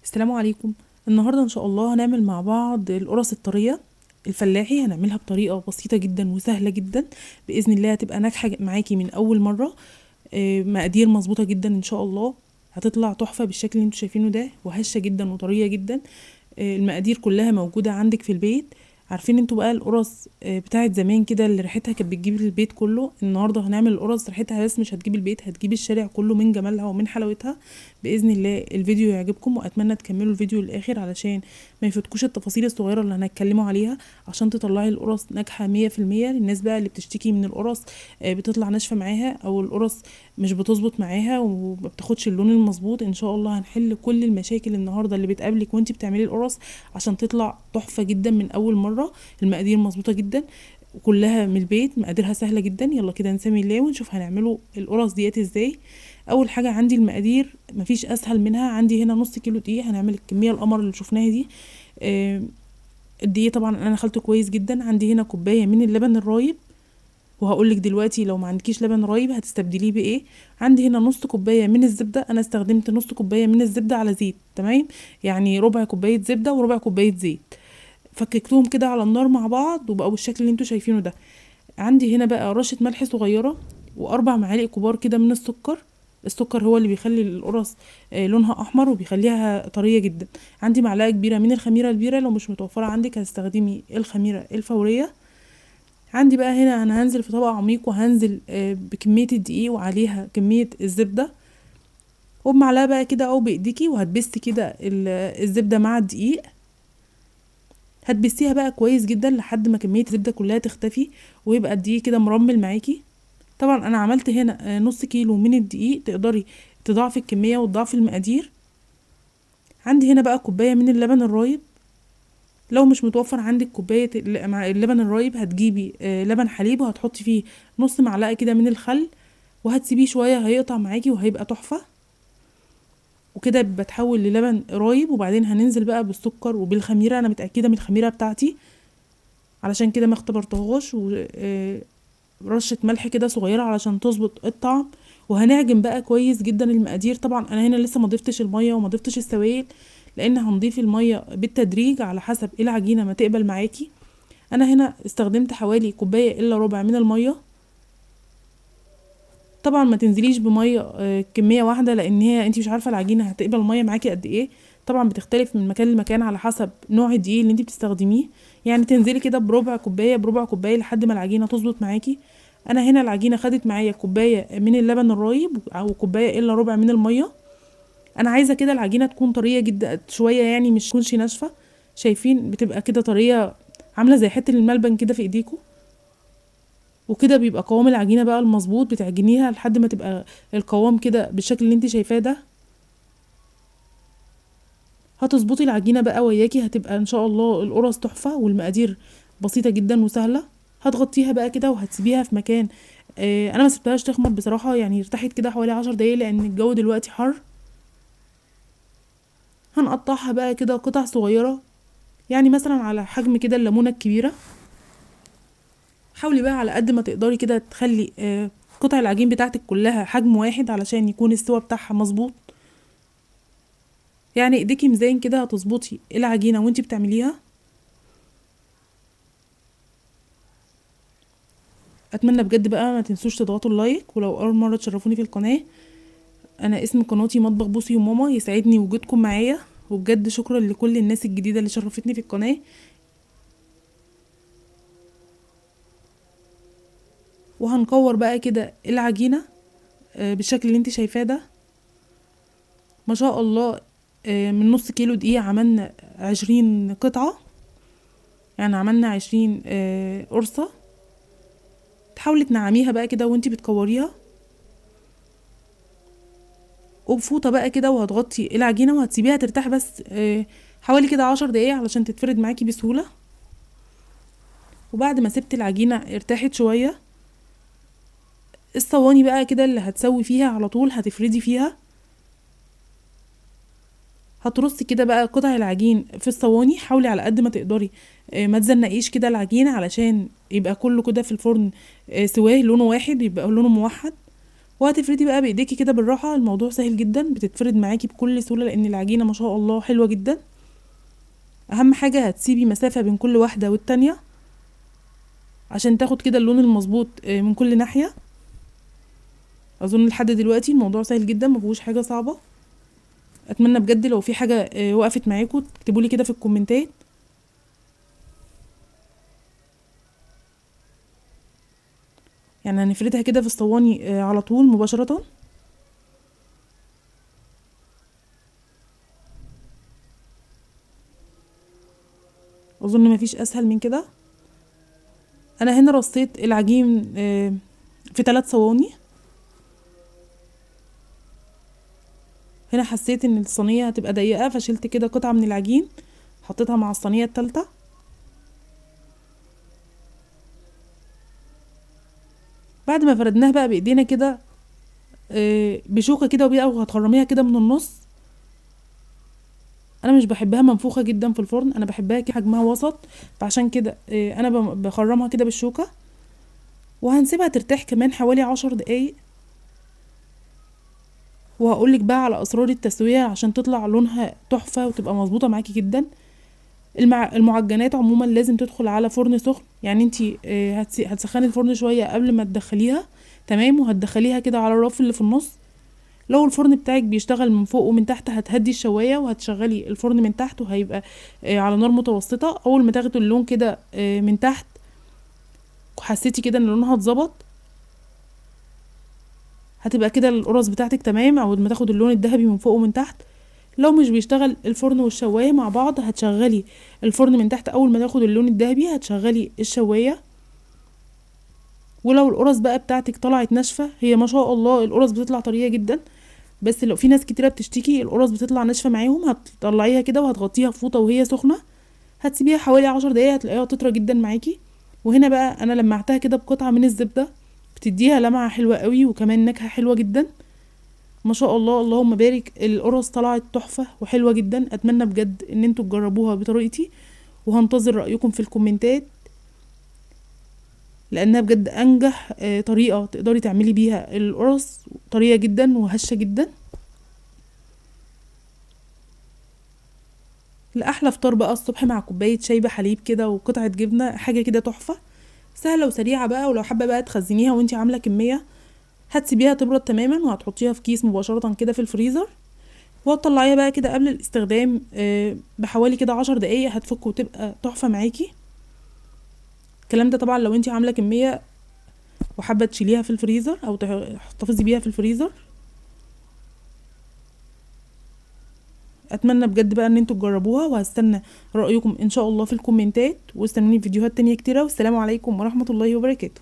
السلام عليكم. النهارده ان شاء الله هنعمل مع بعض القرص الطريه الفلاحي، هنعملها بطريقة بسيطة جدا وسهلة جدا باذن الله، هتبقى ناجحة معاكي من اول مرة. مقادير مظبوطة جدا ان شاء الله، هتطلع تحفة بالشكل اللي انتوا شايفينه ده، وهشه جدا وطريه جدا. المقادير كلها موجودة عندك في البيت. عارفين انتوا بقى القرص بتاعت زمان كده اللي ريحتها كانت بتجيب البيت كله، النهارده هنعمل القرص ريحتها بس مش هتجيب البيت، هتجيب الشارع كله من جمالها ومن حلاوتها باذن الله. الفيديو يعجبكم واتمنى تكملوا الفيديو للاخر علشان ما يفوتكوش التفاصيل الصغيرة اللي هنتكلموا عليها عشان تطلعي القرص ناجحة 100%. للناس بقى اللي بتشتكي من القرص بتطلع ناشفة معاها او القرص مش بتظبط معاها وما بتاخدش اللون المظبوط، ان شاء الله هنحل كل المشاكل النهارده اللي بتقابلك وانت بتعملي القرص عشان تطلع تحفة جدا من اول مرة. المقادير مظبوطة جدا وكلها من البيت، مقاديرها سهلة جدا. يلا كده نسمي الله ونشوف هنعمله القرص ديت ازاي. اول حاجة عندي المقادير مفيش اسهل منها. عندي هنا نص كيلو دقيق، هنعمل الكمية القمر اللي شفناها دي. الدقيق طبعا انا خلطه كويس جدا. عندي هنا كوباية من اللبن الرايب، وهقولك دلوقتي لو ما عندكيش لبن رايب هتستبدليه بايه. عندي هنا نص كوباية من الزبدة، انا استخدمت نص كوباية من الزبدة على زيت، تمام؟ يعني ربع كوباية زبدة وربع كوباية زيت، فككتهم كده على النار مع بعض وبقوا بالشكل اللي انتوا شايفينه ده. عندي هنا بقى رشه ملح صغيرة واربع معالق كبار كده من السكر. السكر هو اللي بيخلي القرص لونها احمر وبيخليها طرية جدا. عندي معلقه كبيرة من الخميره البيره، لو مش متوفرة عندك هتستخدمي الخميره الفورية. عندي بقى هنا انا هنزل في طبق عميق وهنزل بكمية الدقيق وعليها كمية الزبدة، وبمعلقه بقى كده او بايديكي وهتبسي كده الزبدة مع الدقيق. هتبسيها بقى كويس جدا لحد ما كمية الزبدة كلها تختفي ويبقى الدقيق كده مرمل معاكي. طبعا انا عملت هنا نص كيلو من الدقيق، تقدري تضاعفي الكمية وتضاعفي المقادير. عندي هنا بقى كوباية من اللبن الرايب، لو مش متوفر عندك كوباية مع اللبن الرايب هتجيبي لبن حليب وهتحطي فيه نص معلقه كده من الخل وهتسيبيه شوية هيقطع معاكي وهيبقى تحفة. وكده بتحول للبن رايب. وبعدين هننزل بقى بالسكر وبالخميره، انا متاكدة من الخميره بتاعتي علشان كده ما اختبرتهاش، ورشه ملح كده صغيرة علشان تظبط الطعم. وهنعجن بقى كويس جدا المقادير. طبعا انا هنا لسه ما ضفتش المية وما ضفتش السوائل لان هنضيف المية بالتدريج على حسب العجينة ما تقبل معاكي. انا هنا استخدمت حوالي كوباية الا ربع من المية. طبعا ما تنزليش بميه كمية واحدة لان هي انت مش عارفه العجينة هتقبل مية معاكي قد ايه، طبعا بتختلف من مكان لمكان على حسب نوع الدقيق اللي انت بتستخدميه. يعني تنزلي كده بربع كوباية بربع كوباية لحد ما العجينة تظبط معاكي. انا هنا العجينة خدت معايا كوباية من اللبن الرايب او كوباية الا ربع من المية. انا عايزه كده العجينة تكون طرية جدا شوية، يعني مش تكونش ناشفة. شايفين بتبقى كده طرية عامله زي حتة الملبن كده في ايديكم، وكده بيبقى قوام العجينة بقى المظبوط. بتعجنيها لحد ما تبقى القوام كده بالشكل اللي انت شايفاه ده. هتظبطي العجينة بقى وياكي، هتبقى ان شاء الله القرص تحفة والمقادير بسيطة جدا وسهلة. هتغطيها بقى كده وهتسيبيها في مكان، انا ما سبتهاش تخمر بصراحة، يعني ارتاحت كده حوالي 10 دقايق لان الجو دلوقتي حر. هنقطعها بقى كده قطع صغيرة، يعني مثلا على حجم كده الليمونه الكبيرة. حاولي بقى على قد ما تقدري كده تخلي قطع العجين بتاعتك كلها حجم واحد علشان يكون السوا بتاعها مظبوط. يعني ايديكي ميزان كده هتظبطي العجينة وانتي بتعمليها. اتمنى بجد بقى ما تنسوش تضغطوا اللايك، ولو اول مرة تشرفوني في القناة، انا اسم قناتي مطبخ بوسي وماما، يسعدني وجودكم معايا. وبجد شكرا لكل الناس الجديدة اللي شرفتني في القناة. وهنكور بقى كده العجينة بالشكل اللي انت شايفاه ده. ما شاء الله من نص كيلو دقيق عملنا 20 قطعه، يعني عملنا 20 قرصة. تحاولي تنعميها بقى كده وانت بتكوريها، وبفوطه بقى كده وهتغطي العجينة وهتسيبيها ترتاح بس حوالي كده 10 دقايق علشان تتفرد معاكي بسهولة. وبعد ما سبت العجينة ارتاحت شوية، الصواني بقى كده اللي هتسوي فيها على طول هتفردي فيها. هترصي كده بقى قطع العجين في الصواني. حاولي على قد ما تقدري ما تزنقيش كده العجين علشان يبقى كله كده في الفرن سواه لونه واحد، يبقى لونه موحد. وهتفردي بقى بايديكي كده بالراحة، الموضوع سهل جدا، بتتفرد معاكي بكل سهولة لان العجينة ما شاء الله حلوة جدا. اهم حاجة هتسيبي مسافة بين كل واحدة والتانية عشان تاخد كده اللون المظبوط من كل ناحية. اظن لحد دلوقتي الموضوع سهل جدا، ما فيهوش حاجة صعبة. اتمنى بجد لو في حاجة وقفت معاكم تكتبوا لي كده في الكومنتات. يعني هنفردها كده في الصواني على طول مباشرة. اظن مفيش اسهل من كده. انا هنا رصيت العجين في 3 صواني. هنا حسيت ان الصينية هتبقى ضيقه، فشلت كده قطعه من العجين حطيتها مع الصينية الثالثة. بعد ما فردناها بقى بايدينا كده بشوكة كده وبيئه، وهتخرميها كده من النص. انا مش بحبها منفوخه جدا في الفرن، انا بحبها كده حجمها وسط، فعشان كده انا بخرمها كده بالشوكة. وهنسيبها ترتاح كمان حوالي 10 دقايق، وهقولك بقى على اسرار التسوية عشان تطلع لونها تحفة وتبقى مظبوطة معاكي جدا. المعجنات عموما لازم تدخل على فرن سخن، يعني انتي هتسخني الفرن شوية قبل ما تدخليها، تمام؟ وهتدخليها كده على الرف اللي في النص. لو الفرن بتاعك بيشتغل من فوق ومن تحت هتهدي الشوايه وهتشغلي الفرن من تحت، وهيبقى على نار متوسطه. اول ما تاخدي اللون كده من تحت وحسيتي كده ان لونها اتظبط، هتبقى كده القرص بتاعتك تمام. او ما تاخد اللون الذهبي من فوق ومن تحت. لو مش بيشتغل الفرن والشوايه مع بعض، هتشغلي الفرن من تحت اول ما تاخد اللون الذهبي هتشغلي الشوايه. ولو القرص بقى بتاعتك طلعت ناشفة، هي ما شاء الله القرص بتطلع طرية جدا، بس لو في ناس كتيرة بتشتكي القرص بتطلع ناشفة معاهم، هتطلعيها كده وهتغطيها بفوطه وهي سخنة، هتسيبيها حوالي 10 دقايق هتلاقيها تطرى جدا معاكي. وهنا بقى انا لمعتها كده بقطعه من الزبدة، بتديها لمعة حلوة قوي وكمان نكهة حلوة جدا. ما شاء الله اللهم بارك، القرص طلعت تحفة وحلوه جدا. اتمنى بجد ان انتوا تجربوها بطريقتي، وهنتظر رايكم في الكومنتات، لانها بجد انجح طريقه تقدري تعملي بيها القرص، طرية جدا وهشه جدا. لاحلى فطار بقى الصبح مع كوباية شاي بحليب كده وقطعه جبنه، حاجة كده تحفة، سهلة وسريعة بقى. ولو حابة بقى تخزنيها وانتي عامله كمية، هتسيبيها تبرد تماما وهتحطيها في كيس مباشرة كده في الفريزر، وهتطلعيها بقى كده قبل الاستخدام بحوالي كده 10 دقايق، هتفك وتبقى تحفة معاكي. الكلام ده طبعا لو انتي عامله كمية وحابة تشيليها في الفريزر او تحتفظي بيها في الفريزر. اتمنى بجد بقى ان انتوا تجربوها، وهستنى رايكم ان شاء الله في الكومنتات، واستنوني في فيديوهات تانية كتيرة. والسلام عليكم ورحمة الله وبركاته.